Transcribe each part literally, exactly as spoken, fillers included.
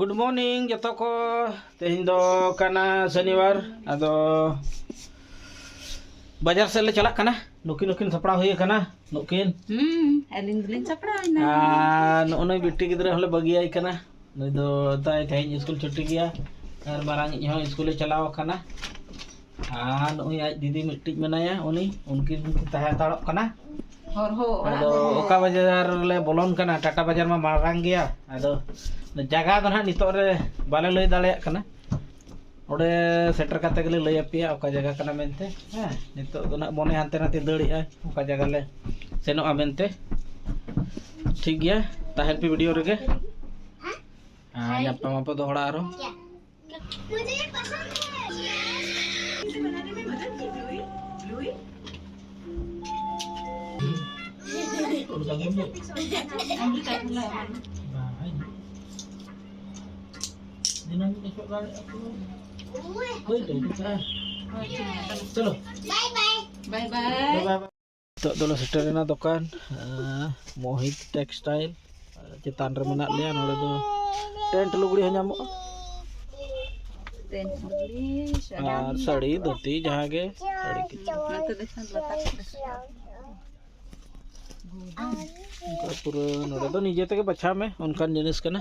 Good morning ᱡᱚᱛᱚ ᱠᱚ᱾ ᱛᱮᱦᱮᱧ ᱫᱚ ᱠᱟᱱᱟ ᱥᱚᱱᱤᱵᱟᱨ, ᱟᱫᱚ ᱵᱟᱡᱟᱨ ᱥᱮᱫ ᱞᱮ ᱪᱟᱞᱟᱜ ᱠᱟᱱᱟ᱾ ᱱᱩᱠᱤᱱ ᱱᱩᱠᱤᱱ ᱥᱟᱯᱲᱟᱣ ᱦᱩᱭ ᱟᱠᱟᱱᱟ, ᱱᱩᱠᱤᱱ᱾ ᱦᱩᱸ, ᱟᱹᱞᱤᱧ ᱫᱚᱞᱤᱧ ᱥᱟᱯᱲᱟᱣ ᱮᱱᱟ᱾ ᱟᱨ ᱱᱩᱜᱼᱩ ᱱᱩᱭ ᱵᱤᱴᱤ ᱜᱤᱫᱽᱨᱟᱹ ᱦᱚᱸᱞᱮ ᱵᱟᱹᱜᱤᱭᱟᱭ ᱠᱟᱱᱟ᱾ ᱱᱩᱭ ᱫᱚ ᱛᱟᱭ ᱛᱮᱦᱮᱧ ᱥᱠᱩᱞ ᱪᱷᱩᱴᱤ ᱜᱮᱭᱟ, ᱟᱨ ᱢᱟᱨᱟᱝ ᱤᱡ ᱦᱚᱸ ᱥᱠᱩᱞᱮ ᱪᱟᱞᱟᱣ ᱟᱠᱟᱱᱟ᱾ ᱟᱨ ᱱᱩᱜᱼᱩᱭ ᱟᱡ ᱫᱤᱫᱤ ᱢᱤᱫᱴᱤᱡ ᱢᱮᱱᱟᱭᱟ, ᱩᱱᱤ, ᱩᱱᱠᱤᱱ ᱠᱤᱱ ᱛᱟᱦᱮᱸ ᱦᱟᱛᱟᱲᱚᱜ ᱠᱟᱱᱟ᱾ ᱦᱚᱨ ᱦᱚᱸ ᱚᱲᱟᱜ ᱟᱫᱚ ᱦᱚᱸ᱾ ᱚᱠᱟ ᱵᱟᱡᱟᱨ ᱞᱮ ᱵᱚᱞᱚᱱ ᱠᱟᱱᱟ? ᱴᱟᱴᱟ ᱵᱟᱡᱟᱨ ᱢᱟ ᱢᱟᱨᱟᱝ ᱜᱮᱭᱟ, ᱟᱫᱚ ᱡᱟᱭᱜᱟ ᱫᱚ ᱱᱟᱦᱟᱜ ᱱᱤᱛᱚᱜ ᱨᱮ ᱵᱟᱞᱮ ᱞᱟᱹᱭ ᱫᱟᱲᱮᱭᱟᱜ ᱠᱟᱱᱟ᱾ ᱚᱸᱰᱮ ᱥᱮᱴᱮᱨ ᱠᱟᱛᱮ ᱜᱮᱞᱮ ᱞᱟᱹᱭ ᱟᱯᱮᱭᱟ ᱚᱠᱟ ᱡᱟᱭᱜᱟ ᱠᱟᱱᱟ ᱢᱮᱱᱛᱮ᱾ ᱦᱮᱸ, ᱱᱤᱛᱚᱜ ᱫᱚ ᱱᱟᱦᱟᱜ ᱢᱚᱱᱮ ᱦᱟᱱᱛᱮ ᱱᱟᱛᱮ ᱫᱟᱹᱲᱮᱜᱼᱟ, ᱚᱠᱟ ᱡᱟᱭᱜᱟ ᱞᱮ ᱥᱮᱱᱚᱜᱼᱟ ᱢᱮᱱᱛᱮ᱾ ᱴᱷᱤᱠ ᱜᱮᱭᱟ, ᱛᱟᱦᱮᱱ ᱯᱮ ᱵᱷᱤᱰᱤᱭᱳ ᱨᱮᱜᱮ᱾ ᱦᱮᱸ, ᱧᱟᱯᱟᱢ ᱟᱵᱚ ᱫᱚᱦᱲᱟ ᱟᱨᱚ᱾ ᱪᱚᱞᱚ᱾ ᱵᱟᱭ ᱵᱟᱭ᱾ ᱱᱤᱛᱚᱜ ᱫᱚᱞᱮ ᱥᱮᱴᱮᱨᱮᱱᱟ ᱫᱚᱠᱟᱱ, ᱟᱸ, ᱢᱳᱦᱤᱛ ᱴᱮᱠᱥᱴᱟᱭᱤᱞ᱾ ᱪᱮᱛᱟᱱ ᱨᱮ ᱢᱮᱱᱟᱜ ᱞᱮᱭᱟ᱾ ᱱᱚᱰᱮ ᱫᱚ ᱴᱮᱱᱴ ᱞᱩᱜᱽᱲᱤ ᱦᱚᱸ ᱧᱟᱢᱚᱜᱼᱟ, ᱴᱮᱱᱴ ᱞᱩᱜᱽᱲᱤ, ᱥᱟᱹᱲᱤ᱾ ᱟᱨ ᱥᱟᱹᱲᱤ, ᱫᱷᱩᱛᱤ, ᱡᱟᱦᱟᱸ ᱜᱮ ᱥᱟᱹᱲᱤ ᱠᱤᱪᱨᱤᱡ᱾ ᱱᱚᱛᱮ ᱫᱚ ᱮᱠᱷᱮᱱ ᱞᱟᱛᱟᱨ ᱥᱮᱫ᱾ ᱚᱱᱠᱟ ᱯᱩᱨᱟᱹ ᱱᱚᱰᱮ ᱫᱚ ᱱᱤᱡᱮ ᱛᱮᱜᱮ ᱵᱟᱪᱷᱟᱣ ᱢᱮ, ᱚᱱᱠᱟᱱ ᱡᱤᱱᱤᱥ ᱠᱟᱱᱟ᱾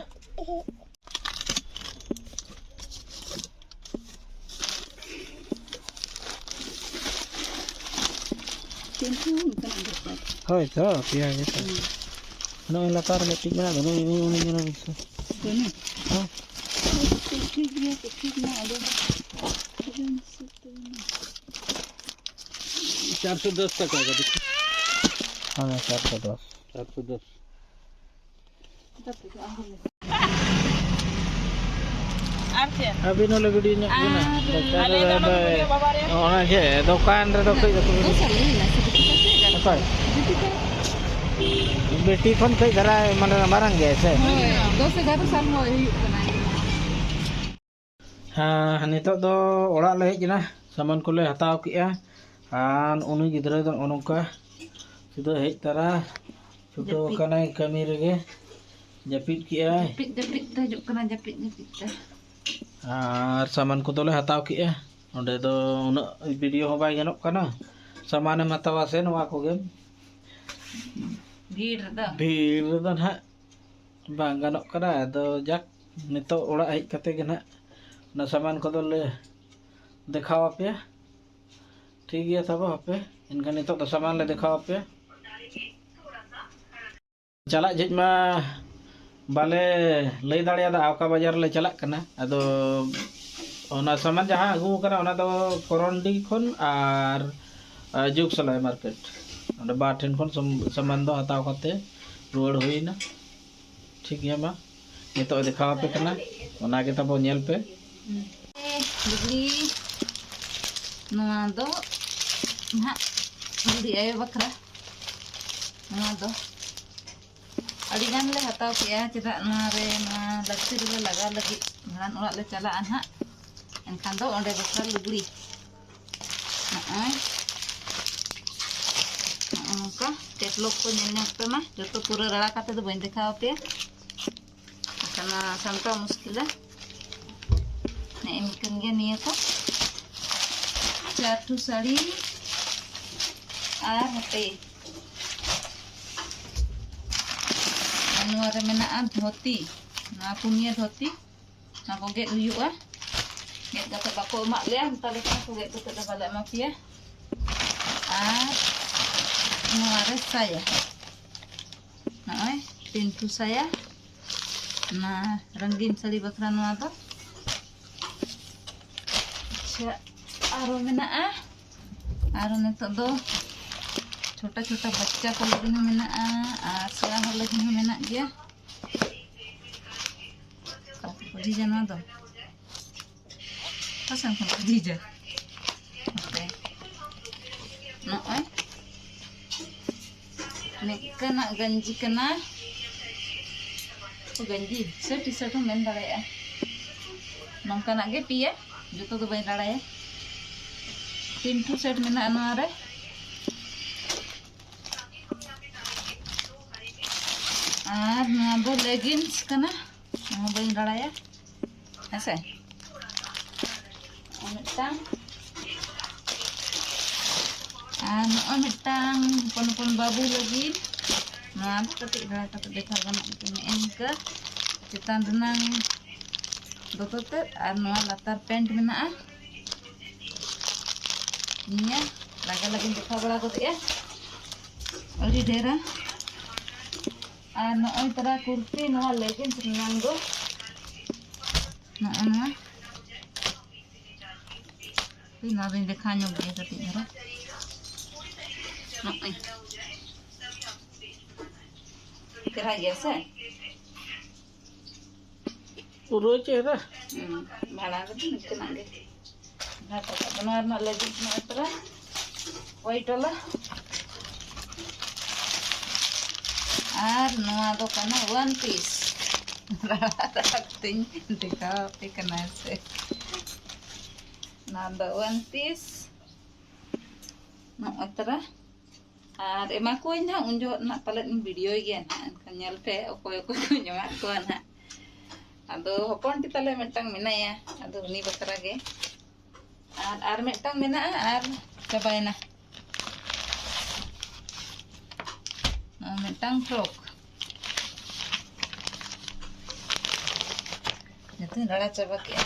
ᱦᱳᱭ ᱛᱚ, ᱯᱮᱭᱟ ᱜᱮ ᱛᱚ᱾ ᱦᱩᱸ᱾ ᱱᱚᱜᱼᱚᱭ ᱞᱟᱛᱟᱨ ᱨᱮ ᱢᱤᱫᱴᱤᱡ ᱢᱮᱱᱟᱜ ᱫᱚ, ᱱᱩᱭ, ᱩᱱᱤ, ᱩᱱᱤ ᱧᱮᱞ ᱢᱮᱥᱮ᱾ ᱦᱮᱸ? ᱴᱷᱤᱠ ᱜᱮᱭᱟ ᱛᱚ, ᱴᱷᱤᱠ ᱢᱟ ᱟᱫᱚ᱾ ᱪᱟᱨᱥᱚ ᱫᱚᱥ ᱴᱟᱠᱟ ᱜᱮ ᱫᱮᱠᱷᱤ᱾ ᱦᱮᱸ, ᱪᱟᱨᱥᱚ ᱫᱚᱥ᱾ ᱪᱟᱨᱥᱚ ᱫᱚᱥ᱾ ᱟᱨ ᱪᱮᱫ? ᱟᱹᱵᱤᱱ ᱦᱚᱸ ᱞᱟᱹᱜᱤᱫ ᱧᱚᱜ ᱵᱤᱱᱟ᱾ ᱟᱨ ᱫᱚᱠᱟᱱ ᱟᱞᱮ ᱫᱚ ᱨᱮ ᱱᱚᱰᱮ ᱫᱚ ᱵᱟᱵᱟ ᱨᱮ ᱚᱱᱟ ᱪᱮᱫ ᱫᱚᱠᱟᱱ ᱨᱮᱫᱚ ᱠᱟᱹᱡ ᱫᱚ ᱫᱚᱥ ᱥᱟᱞ ᱦᱩᱭᱱᱟ ᱥᱮ ᱵᱤᱴᱤ ᱛᱟᱠᱚ? ᱚᱠᱚᱭ? ᱵᱤᱴᱤ ᱛᱟᱠᱚ᱾ ᱵᱤᱴᱤ ᱠᱷᱚᱱ ᱠᱟᱹᱡ ᱫᱷᱟᱨᱟ ᱢᱟᱱᱮ ᱢᱟᱨᱟᱝ ᱜᱮᱭᱟᱭ ᱥᱮ? ᱦᱳᱭ, ᱫᱚᱥ ᱮᱜᱟᱨᱚ ᱥᱟᱞ ᱦᱚᱸ ᱦᱩᱭᱩᱜ ᱠᱟᱱᱟ᱾ ᱦᱮᱸ, ᱱᱤᱛᱚᱜ ᱫᱚ ᱚᱲᱟᱜ ᱞᱮ ᱦᱮᱡ ᱮᱱᱟ, ᱥᱟᱢᱟᱱ ᱠᱚᱞᱮ ᱦᱟᱛᱟᱣ ᱠᱮᱜᱼᱟ᱾ ᱟᱨ ᱩᱱᱤ ᱜᱤᱫᱽᱨᱟᱹ ᱫᱚ ᱱᱚᱜᱼᱚ ᱱᱚᱝᱠᱟ ᱥᱩᱫᱷᱟᱹ ᱦᱮᱡ ᱛᱟᱨᱟ ᱪᱷᱩᱴᱟᱹᱣ ᱡᱟᱹᱯᱤᱫ᱾ ᱟᱠᱟᱱᱟᱭ ᱠᱟᱹᱢᱤ ᱨᱮᱜᱮ᱾ ᱡᱟᱹᱯᱤᱫ ᱠᱮᱜᱼᱟᱭ᱾ ᱡᱟᱹᱯᱤᱫ ᱡᱟᱹᱯᱤᱫ ᱛᱮ ᱦᱤᱡᱩᱜ ᱠᱟᱱᱟ, ᱡᱟᱹᱯᱤᱫ ᱡᱟᱹᱯᱤᱫ ᱛᱮ᱾ ᱟᱨ ᱥᱟᱢᱟᱱ ᱠᱚᱫᱚᱞᱮ ᱦᱟᱛᱟᱣ ᱠᱮᱜᱼᱟ᱾ ᱚᱸᱰᱮ ᱫᱚ ᱩᱱᱟᱹᱜ ᱵᱷᱤᱰᱤᱭᱳ ᱦᱚᱸ ᱵᱟᱭ ᱜᱟᱱᱚᱜ ᱠᱟᱱᱟ᱾ ᱥᱟᱢᱟᱱᱮᱢ ᱦᱟᱛᱟᱣᱟ ᱥᱮ ᱱᱚᱣᱟ ᱠᱚᱜᱮᱢ ᱵᱷᱤᱲ ᱨᱮᱫᱚ᱾ ᱵᱷᱤᱲ ᱨᱮᱫᱚ ᱱᱟᱦᱟᱜ ᱵᱟᱝ ᱜᱟᱱᱚᱜ ᱠᱟᱱᱟ᱾ ᱟᱫᱚ ᱡᱟᱠ, ᱱᱤᱛᱚᱜ ᱚᱲᱟᱜ ᱦᱮᱡ ᱠᱟᱛᱮ ᱜᱮ ᱱᱟᱦᱟᱜ ᱚᱱᱟ ᱥᱟᱢᱟᱱ ᱠᱚᱫᱚᱞᱮ ᱫᱮᱠᱷᱟᱣ ᱟᱯᱮᱭᱟ᱾ ᱴᱷᱤᱠ ᱜᱮᱭᱟ ᱛᱟᱵᱚ, ᱦᱟᱯᱮ ᱮᱱᱠᱷᱟᱱ ᱱᱤᱛᱚᱜ ᱫᱚ ᱥᱟᱢᱟᱱ ᱞᱮ ᱫᱮᱠᱷᱟᱣ ᱟᱯᱮᱭᱟ᱾ ᱪᱟᱞᱟᱜ ᱡᱚᱦᱚᱜ ᱢᱟ ᱵᱟᱞᱮ ᱞᱟᱹᱭ ᱫᱟᱲᱮᱭᱟᱫᱟ ᱚᱠᱟ ᱵᱟᱡᱟᱨ ᱞᱮ ᱪᱟᱞᱟᱜ ᱠᱟᱱᱟ᱾ ᱟᱫᱚ ᱚᱱᱟ ᱥᱟᱢᱟᱱ ᱡᱟᱦᱟᱸ ᱟᱹᱜᱩ ᱟᱠᱟᱱᱟ, ᱚᱱᱟ ᱫᱚ ᱠᱚᱨᱚᱱᱰᱤ ᱠᱷᱚᱱ ᱟᱨ, ᱟᱨ, ᱡᱩᱜᱽ ᱥᱟᱞᱟᱭ ᱢᱟᱨᱠᱮᱴ, ᱚᱸᱰᱮ ᱵᱟᱨ ᱴᱷᱮᱱ ᱠᱷᱚᱱ ᱥᱟᱢ-, ᱥᱟᱢᱟᱱ ᱫᱚ ᱦᱟᱛᱟᱣ ᱠᱟᱛᱮ ᱨᱩᱣᱟᱹᱲ ᱦᱩᱭᱱᱟ᱾ ᱴᱷᱤᱠ ᱜᱮᱭᱟ, ᱢᱟ ᱱᱤᱛᱚᱜ ᱮ ᱫᱮᱠᱷᱟᱣ ᱟᱯᱮ ᱠᱟᱱᱟ, ᱚᱱᱟ ᱜᱮ ᱛᱟᱵᱚ ᱧᱮᱞ ᱯᱮ᱾ ᱞᱩᱜᱽᱲᱤ, ᱱᱚᱣᱟ ᱫᱚ ᱱᱟᱦᱟᱜ ᱵᱩᱰᱷᱤ ᱟᱭᱳ ᱵᱟᱠᱷᱨᱟ᱾ ᱱᱚᱣᱟ ᱫᱚ ᱟᱹᱰᱤ ᱜᱟᱱ ᱞᱮ ᱦᱟᱛᱟᱣ ᱠᱮᱜᱼᱟ, ᱪᱮᱫᱟᱜ ᱱᱚᱣᱟ ᱨᱮ, ᱱᱚᱣᱟ ᱞᱟᱹᱠᱛᱤ ᱨᱮᱞᱮ ᱞᱟᱜᱟᱣ ᱞᱟᱹᱜᱤᱫ ᱵᱷᱟᱸᱰᱟᱱ ᱚᱲᱟᱜ ᱞᱮ ᱪᱟᱞᱟᱜᱼᱟ ᱱᱟᱦᱟᱜ, ᱮᱱᱠᱷᱟᱱ ᱫᱚ ᱚᱸᱰᱮ ᱵᱟᱠᱷᱨᱟ ᱞᱩᱜᱽᱲᱤ᱾ ᱱᱚᱜᱼᱚᱭ, ᱱᱚᱜᱼᱚ ᱱᱚᱝᱠᱟ ᱠᱮᱴᱞᱚᱜᱽ ᱠᱚ ᱧᱮᱞ ᱧᱚᱜ ᱯᱮ ᱢᱟ, ᱡᱚᱛᱚ ᱯᱩᱨᱟᱹ ᱨᱟᱲᱟ ᱠᱟᱛᱮ ᱫᱚ ᱵᱟᱹᱧ ᱫᱮᱠᱷᱟᱣ ᱟᱯᱮᱭᱟ, ᱵᱟᱠᱷᱟᱱ ᱥᱟᱢᱴᱟᱣ ᱢᱩᱥᱠᱤᱞᱟ᱾ ᱱᱮᱜᱼᱮ ᱱᱤᱝᱠᱟᱹᱱ ᱜᱮ ᱱᱤᱭᱟᱹ ᱠᱚ ᱪᱟᱨ ᱴᱷᱩ ᱥᱟᱹᱲᱤ ᱟᱨ ᱦᱟᱯᱮ, ᱟᱨ ᱱᱚᱣᱟ ᱨᱮ ᱢᱮᱱᱟᱜᱼᱟ ᱫᱷᱩᱛᱤ, ᱱᱚᱣᱟ ᱯᱩᱱᱭᱟᱹ ᱫᱷᱩᱛᱤ᱾ ᱚᱱᱟ ᱠᱚ ᱜᱮᱫ ᱦᱩᱭᱩᱜᱼᱟ᱾ ᱜᱮᱫ ᱠᱟᱛᱮ ᱵᱟᱠᱚ ᱮᱢᱟᱜ ᱞᱮᱭᱟ, ᱚᱱᱠᱟ ᱞᱮᱠᱟ ᱠᱚ ᱜᱮᱫ ᱠᱟᱛᱮ ᱫᱚ ᱵᱟᱞᱮ ᱮᱢᱟ ᱯᱮᱭᱟ᱾ ᱟᱨ ᱱᱚᱣᱟ ᱨᱮ ᱥᱟᱭᱟ, ᱱᱚᱜᱼᱚᱭ ᱛᱤᱱ ᱴᱷᱩ ᱥᱟᱭᱟ, ᱚᱱᱟ ᱨᱚᱝᱜᱤᱱ ᱥᱟᱹᱲᱤ ᱵᱟᱠᱷᱨᱟ ᱱᱚᱣᱟ ᱫᱚ᱾ ᱟᱪᱪᱷᱟ, ᱟᱨᱚ ᱢᱮᱱᱟᱜᱼᱟ, ᱟᱨᱚ ᱱᱤᱛᱚᱜ ᱫᱚ ᱪᱷᱳᱴᱟ ᱪᱷᱳᱴᱟ ᱵᱟᱪᱪᱟ ᱠᱚ ᱞᱟᱹᱜᱤᱫ ᱦᱚᱸ ᱢᱮᱱᱟᱜᱼᱟ ᱟᱨ ᱥᱮᱬᱟ ᱦᱚᱲ ᱞᱟᱹᱜᱤᱫ ᱦᱚᱸ ᱢᱮᱱᱟᱜ ᱜᱮᱭᱟ᱾ ᱚᱠᱟ ᱠᱚ ᱡᱷᱤᱡᱟ ᱱᱚᱣᱟ ᱫᱚ? ᱚᱠᱟ ᱥᱮᱱ ᱠᱷᱚᱱ ᱠᱚ ᱡᱷᱤᱡᱟ? ᱱᱚᱛᱮ᱾ ᱱᱚᱜᱼᱚᱭ ᱱᱤᱝᱠᱟᱹᱱᱟᱜ ᱜᱟᱹᱧᱡᱤ ᱠᱟᱱᱟ᱾ ᱜᱟᱹᱧᱡᱤ ᱥᱮ ᱴᱤ ᱥᱟᱨᱴ ᱦᱚᱸ ᱢᱮᱱ ᱫᱟᱲᱮᱭᱟᱜᱼᱟ᱾ ᱱᱚᱝᱠᱟᱱᱟᱜ ᱜᱮ ᱯᱮᱭᱟ, ᱡᱚᱛᱚ ᱫᱚ ᱵᱟᱹᱧ ᱨᱟᱲᱟᱭᱟ᱾ ᱛᱤᱱ ᱴᱷᱩ ᱥᱮᱴ ᱢᱮᱱᱟᱜᱼᱟ ᱱᱚᱣᱟ ᱨᱮ᱾ ᱟᱨ ᱱᱚᱣᱟ ᱫᱚ ᱞᱮᱜᱤᱱᱥ ᱠᱟᱱᱟ, ᱱᱚᱣᱟ ᱵᱟᱹᱧ ᱨᱟᱲᱟᱭᱟ, ᱦᱮᱸᱥᱮ? ᱟᱨ ᱢᱤᱫᱴᱟᱝ, ᱟᱨ ᱱᱚᱜᱼᱚᱭ ᱢᱤᱫᱴᱟᱝ ᱦᱚᱯᱚᱱ ᱦᱚᱯᱚᱱ ᱵᱟᱹᱵᱩ ᱞᱟᱹᱜᱤᱫ, ᱱᱚᱣᱟ ᱫᱚ ᱠᱟᱹᱴᱤᱡ ᱫᱷᱟᱨᱟ ᱠᱟᱛᱮ ᱫᱮᱠᱷᱟᱣ ᱜᱟᱱᱚᱜ ᱠᱟᱱᱟ᱾ ᱱᱮᱜᱼᱮ ᱱᱤᱝᱠᱟᱹ ᱪᱮᱛᱟᱱ ᱨᱮᱱᱟᱝ ᱫᱚᱛᱚ ᱛᱮᱫ ᱟᱨ ᱱᱚᱣᱟ ᱞᱟᱛᱟᱨ ᱯᱮᱱᱴ ᱢᱮᱱᱟᱜᱼᱟ᱾ ᱱᱤᱭᱟᱹ ᱞᱟᱜᱟ ᱞᱟᱜᱤᱧ ᱫᱮᱠᱷᱟᱣ ᱵᱟᱲᱟ ᱜᱚᱫᱮᱜᱼᱟ ᱟᱹᱰᱤ ᱰᱷᱮᱨᱟ᱾ ᱟᱨ ᱱᱚᱜᱼᱚᱭ ᱛᱟᱨᱟ ᱠᱩᱨᱛᱤ, ᱱᱚᱣᱟ ᱞᱮᱜᱤᱱᱥ ᱨᱮᱱᱟᱝ ᱫᱚ ᱱᱚᱜᱼᱚ ᱱᱚᱣᱟ᱾ ᱦᱟᱯᱮ, ᱱᱚᱣᱟ ᱫᱚᱧ ᱫᱮᱠᱷᱟᱣ ᱧᱚᱜ ᱜᱮᱭᱟ ᱠᱟᱹᱴᱤᱡ ᱫᱷᱟᱨᱟ᱾ ᱱᱚᱜᱼᱚᱭ᱾ ᱪᱮᱦᱨᱟ ᱜᱮᱭᱟ ᱥᱮ? ᱯᱩᱨᱟᱹ ᱪᱮᱦᱨᱟ᱾ ᱦᱩᱸ, ᱵᱷᱟᱲᱟ ᱨᱮᱫᱚ ᱱᱤᱝᱠᱟᱹᱱᱟᱜ ᱜᱮ᱾ ᱱᱚᱣᱟ ᱨᱮᱱᱟᱜ ᱞᱟᱹᱜᱤᱫ ᱱᱚᱜᱼᱚᱭ ᱛᱚᱨᱟ white ᱵᱟᱞᱟ᱾ ᱟᱨ ᱱᱚᱣᱟ ᱫᱚ ᱠᱟᱱᱟ one piece᱾ ᱨᱟᱲᱟ ᱨᱟᱲᱟ ᱛᱤᱧ ᱫᱮᱠᱷᱟᱣ ᱟᱯᱮ ᱠᱟᱱᱟ ᱥᱮ᱾ ᱱᱚᱣᱟ ᱫᱚ one piece᱾ ᱱᱚᱜᱼᱚᱭ ᱛᱚᱨᱟ᱾ ᱟᱨ ᱮᱢᱟ ᱠᱚᱣᱟᱧ ᱱᱟᱦᱟᱜ, ᱩᱱ ᱡᱚᱦᱚᱜ ᱱᱟᱦᱟᱜ ᱯᱟᱞᱮᱫ ᱤᱧ ᱵᱷᱤᱰᱤᱭᱳᱭ ᱜᱮᱭᱟ ᱱᱟᱦᱟᱜ, ᱮᱱᱠᱷᱟᱱ ᱧᱮᱞ ᱯᱮ ᱚᱠᱚᱭ ᱚᱠᱚᱭ ᱠᱚᱧ ᱮᱢᱟᱜ ᱠᱚᱣᱟ ᱱᱟᱦᱟᱜ᱾ ᱟᱫᱚ ᱦᱚᱯᱚᱱ ᱴᱤ ᱛᱟᱞᱮ ᱢᱤᱫᱴᱟᱝ ᱢᱮᱱᱟᱭᱟ, ᱟᱫᱚ ᱩᱱᱤ ᱵᱟᱠᱷᱨᱟ ᱜᱮ᱾ ᱟᱨ, ᱟᱨ ᱢᱤᱫᱴᱟᱝ ᱢᱮᱱᱟᱜᱼᱟ, ᱟᱨ ᱪᱟᱵᱟᱭᱮᱱᱟ᱾ ᱱᱚᱜᱼᱚᱭ ᱢᱤᱫᱴᱟᱝ ᱯᱷᱨᱚᱠ᱾ ᱡᱚᱛᱚᱧ ᱨᱟᱲᱟ ᱪᱟᱵᱟ ᱠᱮᱜᱼᱟ᱾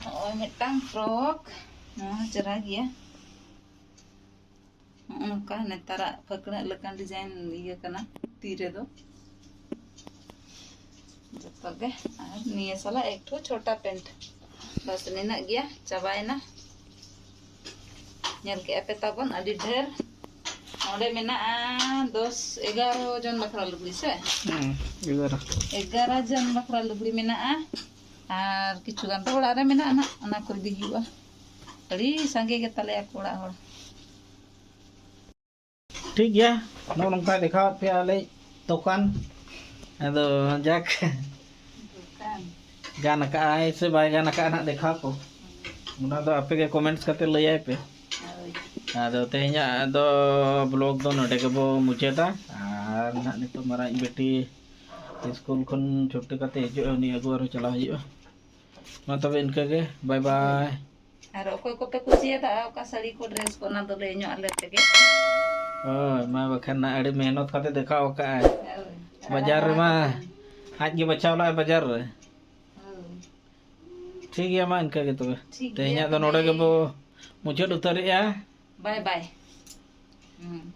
ᱱᱚᱜᱼᱚᱭ ᱢᱤᱫᱴᱟᱝ ᱯᱷᱨᱚᱠ, ᱱᱚᱣᱟ ᱦᱚᱸ ᱪᱮᱦᱨᱟ ᱜᱮᱭᱟ᱾ ᱱᱚᱜᱼᱚ ᱱᱚᱝᱠᱟ ᱱᱮᱛᱟᱨᱟᱜ ᱯᱷᱟᱹᱠᱬᱟᱹᱜ ᱞᱮᱠᱟᱱ ᱰᱤᱡᱟᱭᱤᱱ ᱤᱭᱟᱹ ᱠᱟᱱᱟ ᱛᱤ ᱨᱮᱫᱚ᱾ ᱡᱚᱛᱚ ᱜᱮ᱾ ᱟᱨ ᱱᱤᱭᱟᱹ ᱥᱟᱞᱟᱜ ᱮᱠᱴᱩ ᱪᱷᱳᱴᱟ ᱯᱮᱱᱴ᱾ ᱵᱟᱥ, ᱱᱤᱱᱟᱹᱜ ᱜᱮᱭᱟ, ᱪᱟᱵᱟᱭᱮᱱᱟ᱾ ᱧᱮᱞ ᱠᱮᱜᱼᱟ ᱯᱮ ᱛᱟᱵᱚᱱ ᱟᱹᱰᱤ ᱰᱷᱮᱨ᱾ ᱱᱚᱰᱮ ᱢᱮᱱᱟᱜᱼᱟ ᱫᱚᱥ, ᱮᱜᱟᱨᱚ ᱡᱚᱱ ᱵᱟᱠᱷᱨᱟ ᱞᱩᱜᱽᱲᱤ ᱥᱮ? ᱦᱮᱸ, ᱮᱜᱟᱨᱚ᱾ ᱮᱜᱟᱨᱚ ᱡᱚᱱ ᱵᱟᱠᱷᱨᱟ ᱞᱩᱜᱽᱲᱤ ᱢᱮᱱᱟᱜᱼᱟ᱾ ᱟᱨ ᱠᱤᱪᱷᱩ ᱜᱟᱱ ᱫᱚ ᱚᱲᱟᱜ ᱨᱮ ᱢᱮᱱᱟᱜᱼᱟ ᱱᱟᱜ, ᱚᱱᱟ ᱠᱚ ᱤᱫᱤ ᱦᱩᱭᱩᱜᱼᱟ᱾ ᱟᱹᱰᱤ ᱥᱟᱸᱜᱮ ᱜᱮᱛᱟᱞᱮᱭᱟ ᱠᱚ ᱚᱲᱟᱜ ᱦᱚᱲ᱾ ᱴᱷᱤᱠ ᱜᱮᱭᱟ, ᱱᱚᱜᱼᱚ ᱱᱚᱝᱠᱟ ᱫᱮᱠᱷᱟᱣᱟᱫ ᱯᱮᱭᱟ ᱟᱞᱮ ᱫᱚᱠᱟᱱ᱾ ᱟᱫᱚ ᱡᱟᱠ, ᱫᱚᱠᱟᱱ᱾ ᱜᱟᱱ ᱟᱠᱟᱜᱼᱟᱭ ᱥᱮ ᱵᱟᱭ ᱜᱟᱱ ᱟᱠᱟᱜᱼᱟ ᱱᱟᱦᱟᱜ ᱫᱮᱠᱷᱟᱣ ᱠᱚ, ᱚᱱᱟ ᱫᱚ ᱟᱯᱮ ᱜᱮ comments ᱠᱟᱛᱮ ᱞᱟᱹᱭᱟᱭ ᱯᱮ᱾ ᱦᱳᱭ᱾ ᱟᱫᱚ ᱛᱮᱦᱮᱧᱟᱜ ᱫᱚ vlog ᱫᱚ ᱱᱚᱰᱮ ᱜᱮᱵᱚ ᱢᱩᱪᱟᱹᱫᱟ᱾ ᱟᱨ ᱱᱟᱦᱟᱜ ᱱᱤᱛᱚᱜ ᱢᱟᱨᱟᱝ ᱵᱤᱴᱤ ᱥᱠᱩᱞ ᱠᱷᱚᱱ ᱪᱷᱩᱴᱤ ᱠᱟᱛᱮ ᱦᱤᱡᱩᱜᱼᱟ, ᱩᱱᱤ ᱟᱹᱜᱩ ᱟᱨᱦᱚᱸ ᱪᱟᱞᱟᱣ ᱦᱩᱭᱩᱜᱼᱟ᱾ ᱢᱟ ᱛᱚᱵᱮ ᱤᱱᱠᱟᱹ ᱜᱮ, ᱵᱟᱭ ᱵᱟᱭ᱾ ᱟᱨ ᱚᱠᱚᱭ ᱠᱚᱯᱮ ᱠᱩᱥᱤᱭᱟᱫᱟ ᱚᱠᱟ ᱥᱟᱹᱲᱤ ᱠᱚ, ᱰᱨᱮᱥ ᱠᱚ, ᱚᱱᱟ ᱫᱚ ᱞᱟᱹᱭ ᱧᱚᱜ ᱟᱞᱮ ᱯᱮᱜᱮ᱾ ᱦᱳᱭ, ᱢᱟ ᱵᱟᱠᱷᱟᱱ ᱱᱟ ᱟᱹᱰᱤ ᱢᱮᱦᱱᱚᱛ ᱠᱟᱛᱮ ᱫᱮᱠᱷᱟᱣ ᱟᱠᱟᱫᱼᱟᱭ᱾ ᱦᱳᱭ᱾ ᱵᱟᱡᱟᱨ ᱨᱮᱢᱟ ᱟᱡ ᱜᱮ ᱵᱟᱪᱷᱟᱣ ᱞᱟᱜᱼᱟᱭ ᱵᱟᱡᱟᱨ ᱨᱮ᱾ ᱦᱳᱭ᱾ ᱴᱷᱤᱠ ᱜᱮᱭᱟ, ᱢᱟ ᱤᱱᱠᱟᱹ ᱜᱮ ᱛᱚᱵᱮ᱾ ᱴᱷᱤᱠ ᱜᱮᱭᱟ ᱛᱮᱦᱮᱧᱟᱜ ᱫᱚ ᱛᱚᱵᱮ᱾ ᱱᱚᱰᱮ ᱜᱮᱵᱚ ᱢᱩᱪᱟᱹᱫ ᱩᱛᱟᱹᱨᱮᱜᱼᱟ᱾ ᱵᱟᱭ ᱵᱟᱭ᱾ ᱦᱩᱸ᱾